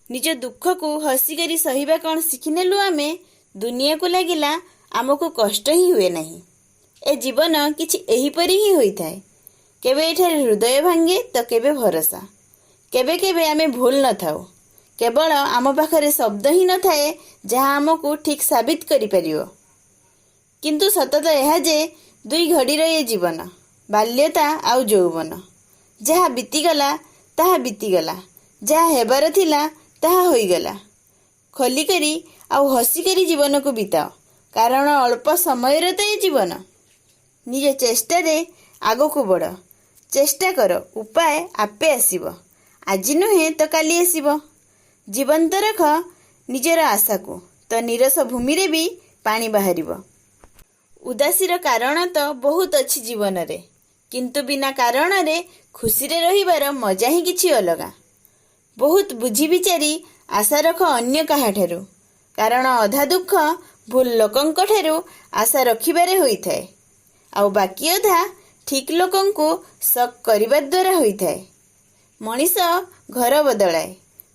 ନିଜ ଦୁଃଖକୁ ହସିକରି ସହିବା କ'ଣ ଶିଖିନେଲୁ ଆମେ, ଦୁନିଆକୁ ଲାଗିଲା ଆମକୁ କଷ୍ଟ ହିଁ ହୁଏ ନାହିଁ। ଏ ଜୀବନ କିଛି ଏହିପରି ହିଁ ହୋଇଥାଏ। କେବେ ଏଠାରେ ହୃଦୟ ଭାଙ୍ଗେ ତ କେବେ ଭରସା। କେବେ କେବେ ଆମେ ଭୁଲ ନଥାଉ, କେବଳ ଆମ ପାଖରେ ଶବ୍ଦ ହିଁ ନଥାଏ ଯାହା ଆମକୁ ଠିକ୍ ସାବିତ କରିପାରିବ। କିନ୍ତୁ ସତ ତ ଏହା ଯେ ଦୁଇ ଘଡ଼ିର ଏ ଜୀବନ, ବାଲ୍ୟତା ଆଉ ଯୌବନ, ଯାହା ବିତିଗଲା ତାହା ବିତିଗଲା, ଯାହା ହେବାର ଥିଲା ତାହା ହୋଇଗଲା। ଖୋଲିକରି ଆଉ ହସିକରି ଜୀବନକୁ ବିତାଅ, କାରଣ ଅଳ୍ପ ସମୟର ତ ଏ ଜୀବନ। ନିଜ ଚେଷ୍ଟାରେ ଆଗକୁ ବଢ଼, ଚେଷ୍ଟା କର, ଉପାୟ ଆପେ ଆସିବ। ଆଜି ନୁହେଁ ତ କାଲି ଆସିବ। ଜୀବନ୍ତ ରଖ ନିଜର ଆଶାକୁ ତ ନିରସ ଭୂମିରେ ବି ପାଣି ବାହାରିବ। ଉଦାସୀର କାରଣ ତ ବହୁତ ଅଛି ଜୀବନରେ, କିନ୍ତୁ ବିନା କାରଣରେ ଖୁସିରେ ରହିବାର ମଜା ହିଁ କିଛି ଅଲଗା। ବହୁତ ବୁଝି ବିଚାରି ଆଶା ରଖ ଅନ୍ୟ କାହାଠାରୁ, କାରଣ ଅଧା ଦୁଃଖ ଭୁଲ ଲୋକଙ୍କ ଠାରୁ ଆଶା ରଖିବାରେ ହୋଇଥାଏ, ଆଉ ବାକି ଅଧା ଠିକ୍ ଲୋକଙ୍କୁ ଶକ୍ କରିବା ଦ୍ୱାରା ହୋଇଥାଏ। ମଣିଷ ଘର ବଦଳାଏ,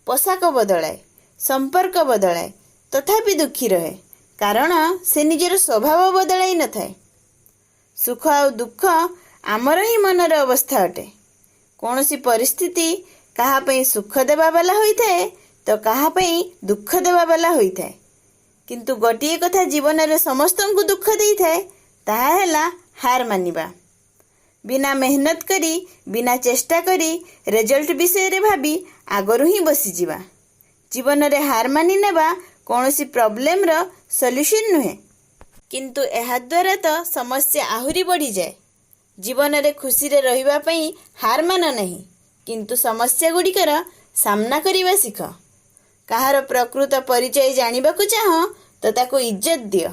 ପୋଷାକ ବଦଳାଏ, ସମ୍ପର୍କ ବଦଳାଏ, ତଥାପି ଦୁଃଖୀ ରହେ, କାରଣ ସେ ନିଜର ସ୍ୱଭାବ ବଦଳାଇ ନଥାଏ। ସୁଖ ଆଉ ଦୁଃଖ ଆମର ହିଁ ମନର ଅବସ୍ଥା ଅଟେ। କୌଣସି ପରିସ୍ଥିତି କାହା ପାଇଁ ସୁଖ ଦେବା ବାଲା ହୋଇଥାଏ ତ କାହା ପାଇଁ ଦୁଃଖ ଦେବା ବାଲା ହୋଇଥାଏ। କିନ୍ତୁ ଗୋଟିଏ କଥା ଜୀବନରେ ସମସ୍ତଙ୍କୁ ଦୁଃଖ ଦେଇଥାଏ, ତାହା ହେଲା ହାର ମାନିବା। ବିନା ମେହନତ କରି, ବିନା ଚେଷ୍ଟା କରି ରେଜଲ୍ଟ ବିଷୟରେ ଭାବି ଆଗରୁ ହିଁ ବସିଯିବା। ଜୀବନରେ ହାର ମାନି ନେବା କୌଣସି ପ୍ରୋବ୍ଲେମର ସଲ୍ୟୁସନ୍ ନୁହେଁ, କିନ୍ତୁ ଏହାଦ୍ୱାରା ତ ସମସ୍ୟା ଆହୁରି ବଢ଼ିଯାଏ। ଜୀବନରେ ଖୁସିରେ ରହିବା ପାଇଁ ହାର ମାନ ନାହିଁ, କିନ୍ତୁ ସମସ୍ୟା ଗୁଡ଼ିକର ସାମ୍ନା କରିବା ଶିଖ। କାହାର ପ୍ରକୃତ ପରିଚୟ ଜାଣିବାକୁ ଚାହଁ ତ ତାକୁ ଇଜ୍ଜତ ଦିଅ।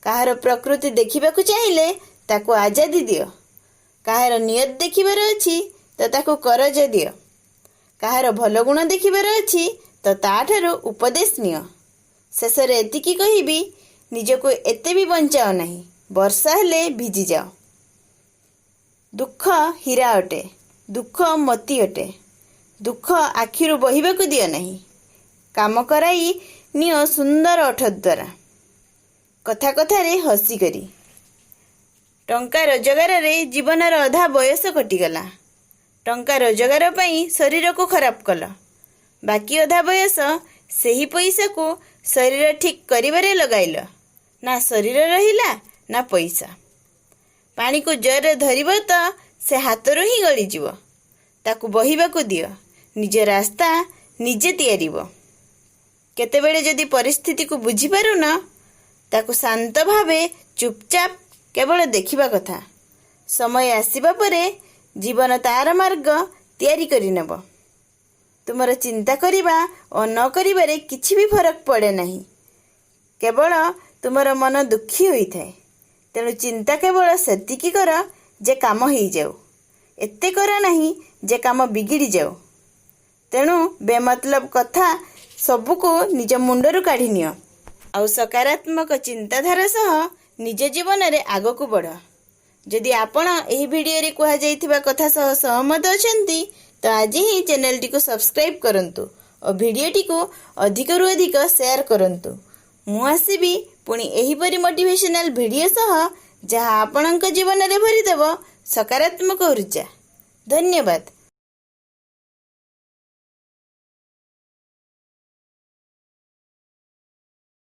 କାହାର ପ୍ରକୃତି ଦେଖିବାକୁ ଚାହିଁଲେ ତାକୁ ଆଜାଦି ଦିଅ। କାହାର ନିୟତ ଦେଖିବାର ଅଛି ତ ତାକୁ କରଜ ଦିଅ। କାହାର ଭଲ ଗୁଣ ଦେଖିବାର ଅଛି ତ ତାଠାରୁ ଉପଦେଶ ନିଅ। ଶେଷରେ ଏତିକି କହିବି, ନିଜକୁ ଏତେ ବି ବଞ୍ଚାଅ ନାହିଁ, ବର୍ଷା ହେଲେ ଭିଜିଯାଅ। ଦୁଃଖ ହୀରା ଅଟେ, ଦୁଃଖ ମୋତି ଅଟେ। ଦୁଃଖ ଆଖିରୁ ବହିବାକୁ ଦିଅ ନାହିଁ, କାମ କରାଇ ନିଅ ସୁନ୍ଦର ଓଠ ଦ୍ୱାରା, କଥା କଥାରେ ହସିକରି। ଟଙ୍କା ରୋଜଗାରରେ ଜୀବନର ଅଧା ବୟସ କଟିଗଲା। ଟଙ୍କା ରୋଜଗାର ପାଇଁ ଶରୀରକୁ ଖରାପ କଲ, ବାକି ଅଧା ବୟସ ସେହି ପଇସାକୁ ଶରୀର ଠିକ୍ କରିବାରେ ଲଗାଇଲ। ନା ଶରୀର ରହିଲା ନା ପଇସା। ପାଣିକୁ ଜୋରରେ ଧରିବ ତ ସେ ହାତରୁ ହିଁ ଗଳିଯିବ। ତାକୁ ବହିବାକୁ ଦିଅ, ନିଜ ରାସ୍ତା ନିଜେ ତିଆରିବ। କେତେବେଳେ ଯଦି ପରିସ୍ଥିତିକୁ ବୁଝିପାରୁନ, ତାକୁ ଶାନ୍ତ ଭାବେ ଚୁପଚାପ କେବଳ ଦେଖିବା କଥା। ସମୟ ଆସିବା ପରେ ଜୀବନ ତାର ମାର୍ଗ ତିଆରି କରିନେବ। ତୁମର ଚିନ୍ତା କରିବା ଓ ନ କରିବାରେ କିଛି ବି ଫରକ ପଡ଼େ ନାହିଁ, କେବଳ ତୁମର ମନ ଦୁଃଖୀ ହୋଇଥାଏ। ତେଣୁ ଚିନ୍ତା କେବଳ ସେତିକି କର ଯେ କାମ ହେଇଯାଉ, ଏତେ କର ନାହିଁ ଯେ କାମ ବିଗିଡ଼ି ଯାଉ। ତେଣୁ ବେମତଲବ କଥା ସବୁକୁ ନିଜ ମୁଣ୍ଡରୁ କାଢ଼ି ନିଅ ଆଉ ସକାରାତ୍ମକ ଚିନ୍ତାଧାରା ସହ ନିଜ ଜୀବନରେ ଆଗକୁ ବଢ଼। ଯଦି ଆପଣ ଏହି ଭିଡ଼ିଓରେ କୁହାଯାଇଥିବା କଥା ସହ ସହମତ ଅଛନ୍ତି ତ ଆଜି ହିଁ ଚ୍ୟାନେଲଟିକୁ ସବସ୍କ୍ରାଇବ୍ କରନ୍ତୁ ଓ ଭିଡ଼ିଓଟିକୁ ଅଧିକରୁ ଅଧିକ ସେୟାର କରନ୍ତୁ। ମୁଁ ଆସିବି ପୁଣି ଏହିପରି ମୋଟିଭେସନାଲ ଭିଡ଼ିଓ ସହ, ଯାହା ଆପଣଙ୍କ ଜୀବନରେ ଭରିଦେବ ସକାରାତ୍ମକ ଉର୍ଜା। ଧନ୍ୟବାଦ।